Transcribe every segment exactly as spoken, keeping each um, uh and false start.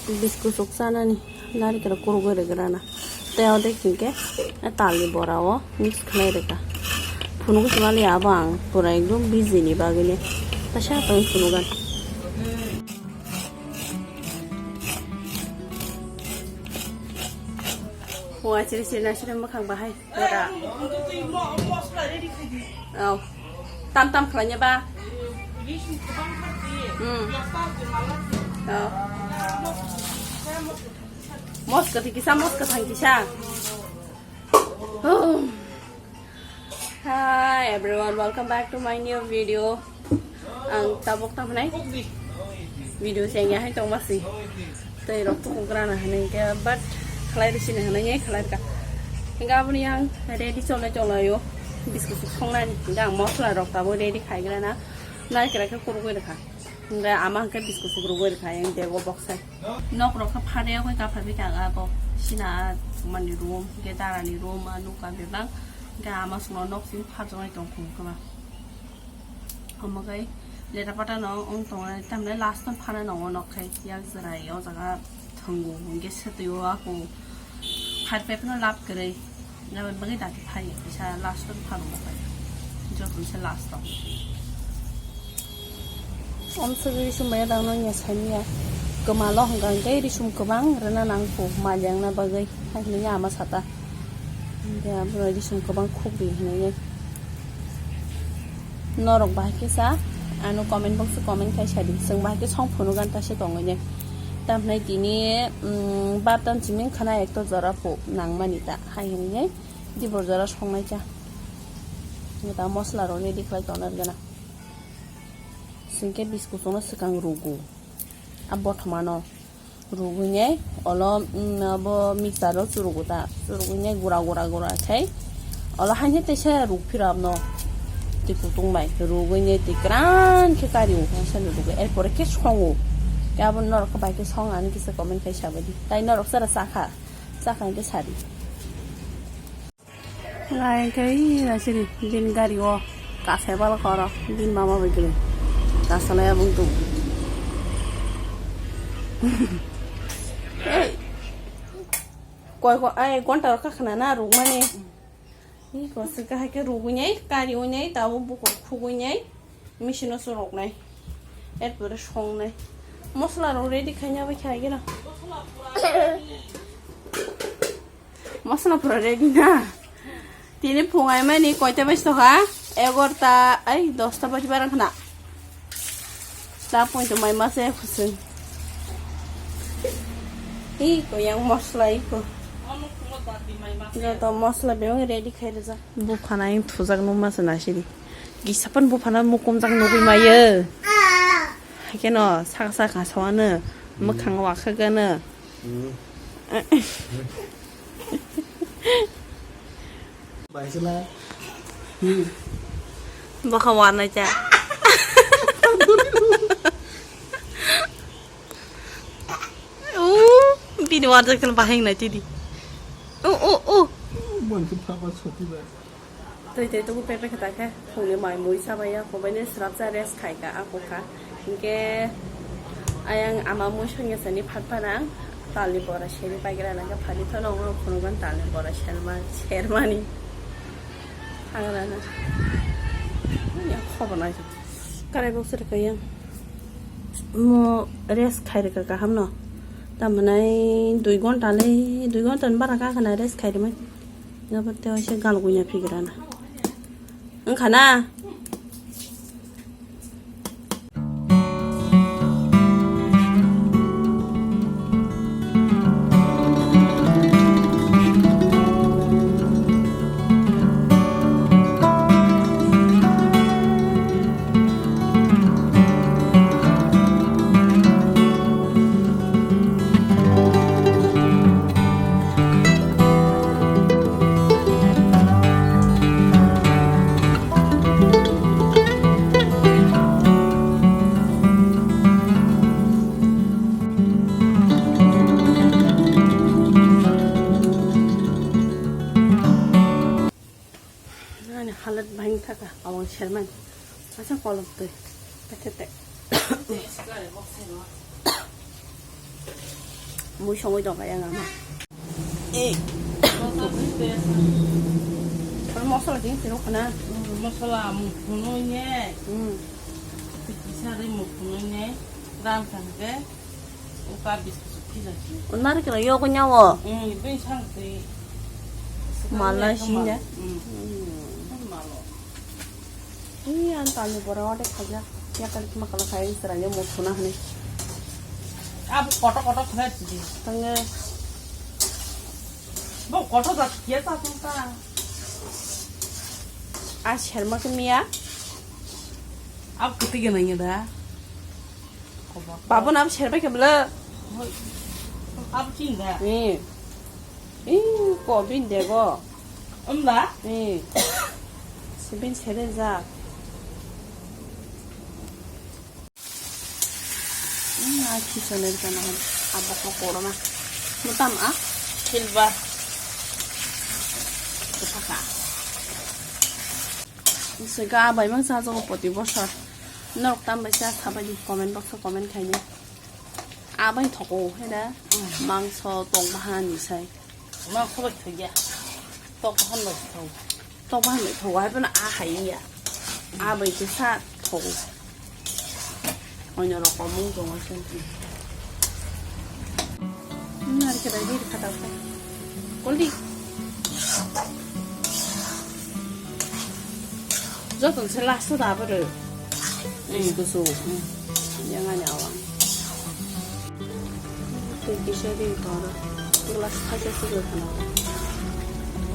Biscuit suk chanani narikra kurugwi rwgrana. Tei o dek hinkhe talni bora o mix khlai rwkha. Phunuk simali abo ang pura ekdom busy ni bagwi ni. Tasa tong phunugan. Hua chiri chiri nasiri mwkhang bahai. Ora. Oh. Tam tam khlainya ba? Hmm. Oh. Mos kwthwi kisa, mos kwthang kisa. Oh. Hi everyone, welcome back to my new video. Ang tabuk tamo nai video chengya hai tongma si. Tei rok tukugra na hinwi khe, but khlai risi na hinwi khlai ka. Hingga aboni ang ready cholai cholai o biscuit suk songnani. Hingga ang mosla rok tabuk ready khaigra na. Nai kra khe kurugwi rwkha. Hingga ama hingke biscuit suk rugwi rwkha yang dego box hai. Nok rok khe phariya koi kapharwi ka abo. Sina mani room, hingke darani room, a nuka bebak. Hingke ama songno nok simi pharjaknai tong khum khe ba. Omo kai leta pata no wng tongo, tamni last no phana nongo nok khai yak jerai o jaga thwngo hwnkhe swtwi o ako five five no lab kwrwi nabani bagwi dati phai kisa last no phano mo kai joto se last o. Om sugwi sumaya dang no nya sanya kwmalo hwnkha hwnkhe risum kwbang rwna nang kho mal yang na bagwi hai hwnwi ama sata. Hingke abono risum kwbang khukri hinwi. Norok bahai khe sa, ano comment box o comment khai sadi. Chwng bahai khe song phunukgan ta se tongwi nai. Tamhinai tini, mm, bartan simi khana ekto jora pho nangmani ta hai hinwi dibor jora songnai cha. Neta mosla rok ready khlai tongnai gana. Singke biscuit no swkang rugo. A bothomano. Rugwinai olo, mm, abo mixer o churugo ta, churugo nai gura gura gura khai olo haino teisa ruk phira abno twi kutung bai rugwi nai twi kwran khe kari o haino rugwi erpore khe songo. Khe abo norok khe bai khe song ani kisa comment khai sabaidi tai norok chara chakha chakha hwnkhe sadi. Lai khe ih, lai siri, bini gari o kasai bal koro, bini mama bai kwlwi. Kasalai abong tung. Ei. Koi ko, ai, gonta rok kakhna na rukmani. Ih, kosik kahai khe rugwi nai, kari wi nai, tabo bukur khugwi nai. Machine o churoknai. Erpore songnai. Mosla rok ready khaina bai khai gena. Mosla pura ready na. Tini phungai mani koita baji tokha? Egarota, ai, dosta baji barang khna. Ta point mai masa ya khusung. Iko yang mosla iko. Joto mosla bebak ready khai rwjak. Buphana yang thujak numa se nasidi. Gisapan buphana mukumjak nugwi mayo. Haikhe no saka saka sawano mwkhang wakhagano. Baisla. Bokha warnai cha. Ooh, bini warjak tong bahai nai tidi. Ooh, ooh, ooh. Twi twi tubu pepe khe ta khe phungni mai mui cha bai ya, kobai ni swrapsa rest khai ka ako kha. Hinkhe ayang ama mui songya sani phat phanang talni bora seri pai gra nang khe phani thono ongno phunukgo talni bora serma sermani. Hagra na. Ya khobor nai. Karai box rwkha yang. Mo rest khai rwkha kaham no. Tamhinai dui ghonta le, dui ghonta ni bara kha khna rest khai rwmani. Nabo tei waisa galgwi ya phigra na. Wngkha na? Ani halat bhang thaka awang sermani. Asa kolok twi. Tete te. Mui songwi tongkha yang ama. Eh. Mosla sing siro khana. Mosla mung phunui ne. Hmm. Kisa ri mung phunui ne. Ram thang ke. Uka biscuit phi jati. Unar kira yo ko nyawo. Hmm, bin sang ti. Mala sing ya. Hmm. Malo. Ih, ang tali bora ode khaja. Ya kali kuma kala khai sera yo mo suna hane. Ab koto koto khna di. Tange. Bo koto da kia ta ta. A sherma ke miya. Ab kiti ke nanya da. Babu nam sherba ke bela. Ab chinda. Ni. Ih, ko bin dego. Umla? Eh. Sibin sere jak. Hmm, a khichonir kana. Abok ko korona. Mutam a? Silva. Kupaka. Sega bai mang sa jogo poti bosor. Norok tam bai sa sabai di comment box o comment khaidi. Abai thoko heda. Hmm. Mangso tong bahani sai. Ma khobai thoi ya. Tok han bai thau. Tok han bai thau, hai pano a hai ya. A bai ke sa thau. Oino rok mung tong asen. Nar ke dai dir kata ka. Kol di. Joto se last da bro. Is kusu. Yang ani awang. Tei kisa ri toro. Glass thaisa sugwi khna.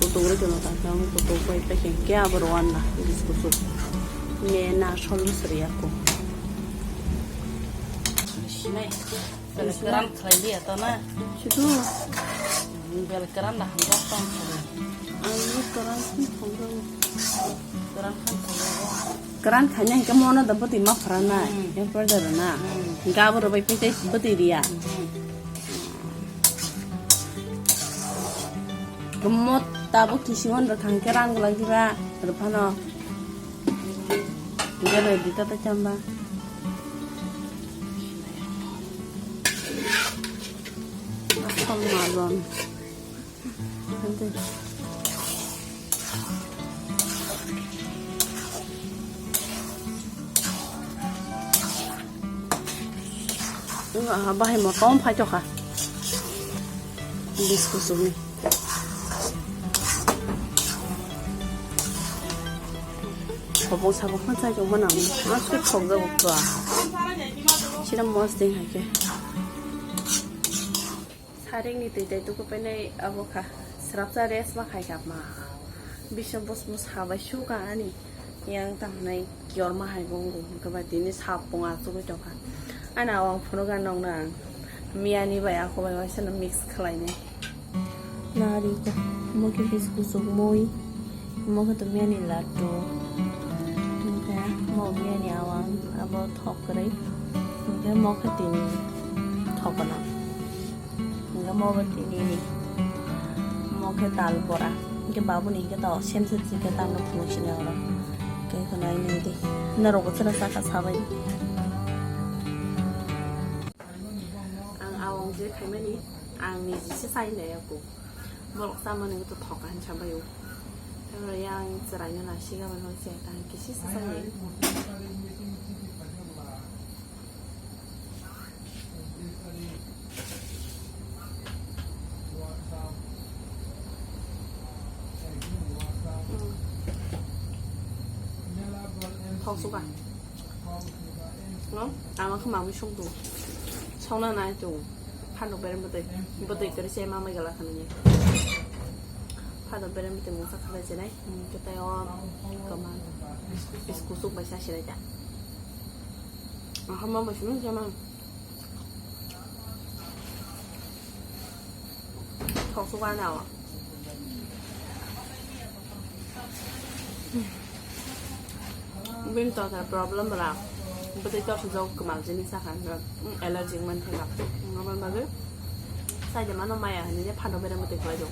Kutung ri khna ta khe, kutung pai pai khe, khe abo rw anna, bis kusuk. Me na sol sri ako. Sinai. Bel keran khlai liya to na. Situ. Bel keran da hamjak tong. Ang ni keran khan thongjak. Keran khan thongjak. Keran khaina hingke mono da bwtwi ma phara nai. Hmm. Yang pore da na. Hmm. Hingke abo rw bai phi tei bwtwi riya. Hmm. Mo tabuk kisimon rwkha hwnkhe rang glak diba rwphano. Hwnkhe rw di tata chamba. Asal malon. Hwnkhe. Wngkha bahai motom phaitokha. Bis kusukni. Khopong sabok khan chai tongma nang. Aswk khokjago kha. Sida mosdeng hai khe. Saringni twi tai tuku penai abo kha. Srapsa rest ma khai kha ma. Bising bosmo sabai suka ani. Yang tang nai kior ma hai bo wngkha. Hwnkhe ba tini sap pung achugwi tongkha. Ani awang phunukha nokno ang miyani bai ako bai waisano mix khlainai. Nari ko, mo khe bis kusuk mui, mo khe to miyani laddu. Hwnkhe mo miyani awang abo thok kwrwi. Hwnkhe mo khe tini thokno. Hingke mo bo tini ni. Mo khe tal bora. Hingke babu ni hingke to sem sem si khe tal no phunuk sini oro. Khe khwnai nai di. Norok bo chwra chakha sabai. Ang awang je khaimani, ang ni jise sai nai aku. Borok chamani to thoka hinsa bai o. Tei yang chwrai no nai siga bai no se ta kisi sa sai nai. Thok suka. No, ama khe mamui song tu. Songna nai tu. Phano berem bwtwi. Bwtwi kwrwi se mamai gala khani. Phano berem bwtwi mungsa khalai se nai. Hmm, khe tei o kwma. Is kusuk bai sa sirai ta. Aha, ma bai simi jama. Thok suka na o. Bini to ta problem bra. Bwtwi to sujok kwmal jinis sakha. Allergy man thela. Normal bagwi. Sai de mano maya hani de phano bere mate kwlai do.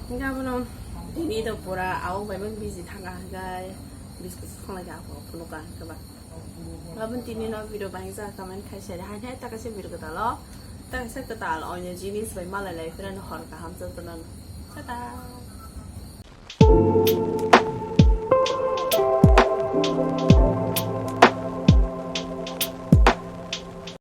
Hinga bono tini to pura awang bai man busy thanga hinga biscuit songlai ka phunukha hinga ba. Gabon tini no video bahai sa comment khai share hai hai ta kaisa video kwtal o. Tei kaisa kwtal oinw jinis bai malai lai phirano hor kaham jotono. Tata.